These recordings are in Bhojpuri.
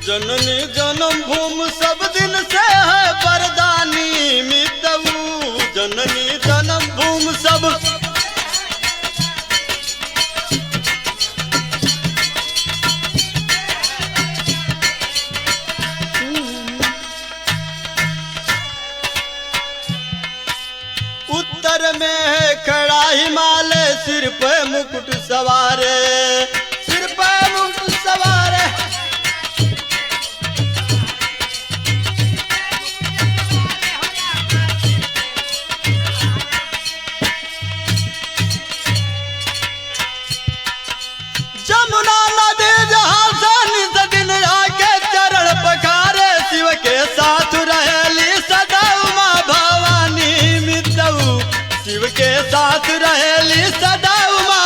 जननी जन्म भूमि सब दिन से है वरदानी मितऊ। जननी जन्म भूमि सब उत्तर में है खड़ा हिमालय, सिर पे मुकुट सवारे, सिर पे मुकुट सवारे। जमुना नदी जहाँ से नित दिन आके चरण पखारे, शिव के साथ रहेली सदा उमा भवानी मितऊ। शिव के साथ रहेली सदा उमा।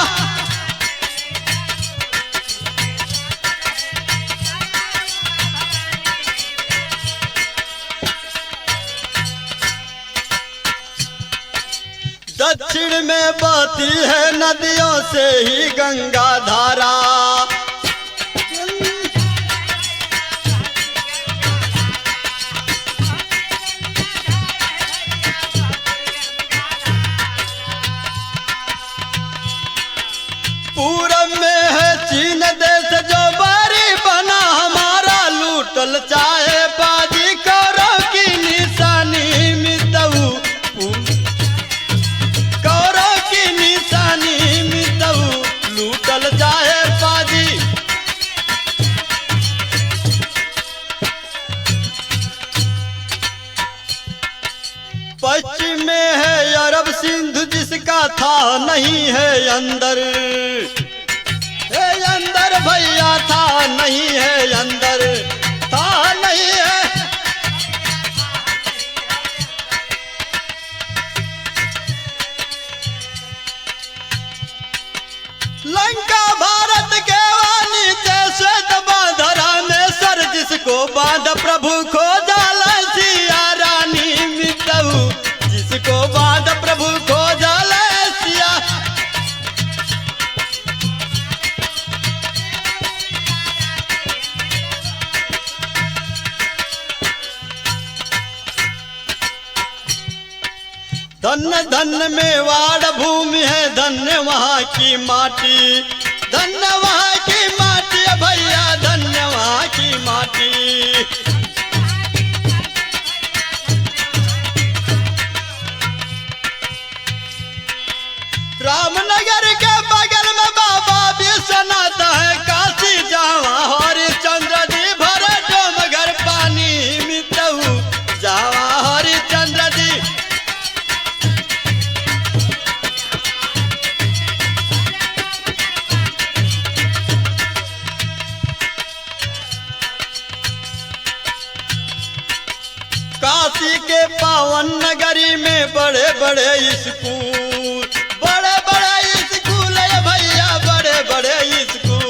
दक्षिण में बहती है नदियों से ही गंगा धारा। पूरब में है चीन देश जो बारी बना हमारा, लूटल चाहे बाजी कौरव की निशानी मितऊ। कौरव की निशानी मितऊ, लूटल चाहे बाजी। पश्चिम में है अरब सिंधु जिसका था नहीं है अंदर, है अंदर भैया था नहीं है अंदर, था नहीं है। लंका भारत के वानी जैसे बांधरा में सर, जिसको बांध प्रभु खो जाला सिया रानी मितऊ। जिसको बांध प्रभु खो जाला सिया। धन्य धन्य मेवाड़ भूमि है, धन्य वहाँ की माटी, धन्य वहाँ की माटी भैया, धन्य वहाँ की माटी। रामनगर के बगल में बाबा विश्वनाथ है, काशी जावा हरिचंद्र जी भरे डोमघर पानी मितऊ। जावा हरिचंद्र जी। काशी के पावन नगरी में बड़े बड़े स्कूल, बड़े बड़े स्कूल है भैया, बड़े बड़े स्कूल।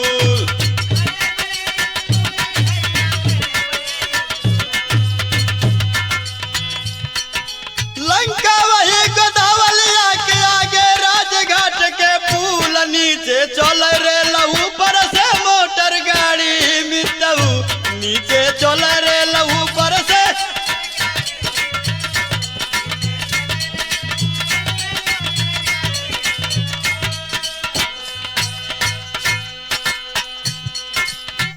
लंका वही गोदावलिया के आगे राजघाट के पुल नीचे चल रे लहू पर से मोटर गाड़ी मितऊ। नीचे चल रे लहू पर से।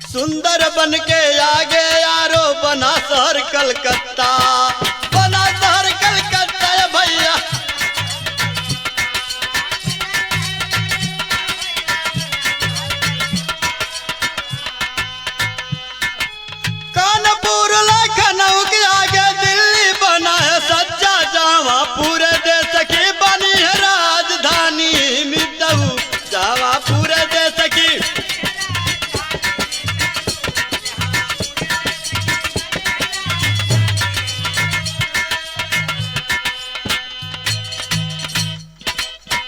सुंदर बन के आगे यारो बना शहर कलकत्ता, बना शहर कलकत्ता भैया। कानपुर लखनऊ के आगे दिल्ली बना है सच्चा, जावा पूरे देश की बनी है राजधानी मितऊ। जावा पूरे देश की।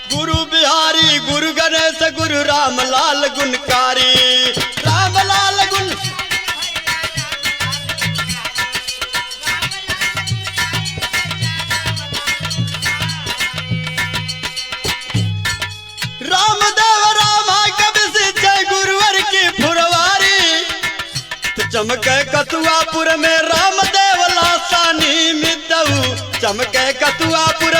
गुरु बिहारी गुरु गणेश गुरु रामलाल गुणकारी, रामलाल गुण। रामदेव रामा कवि जय गुरुवर की फुरवारी, तो चमके कतुआपुर में रामदेव लासानी मितऊ, चमके कतुआपुर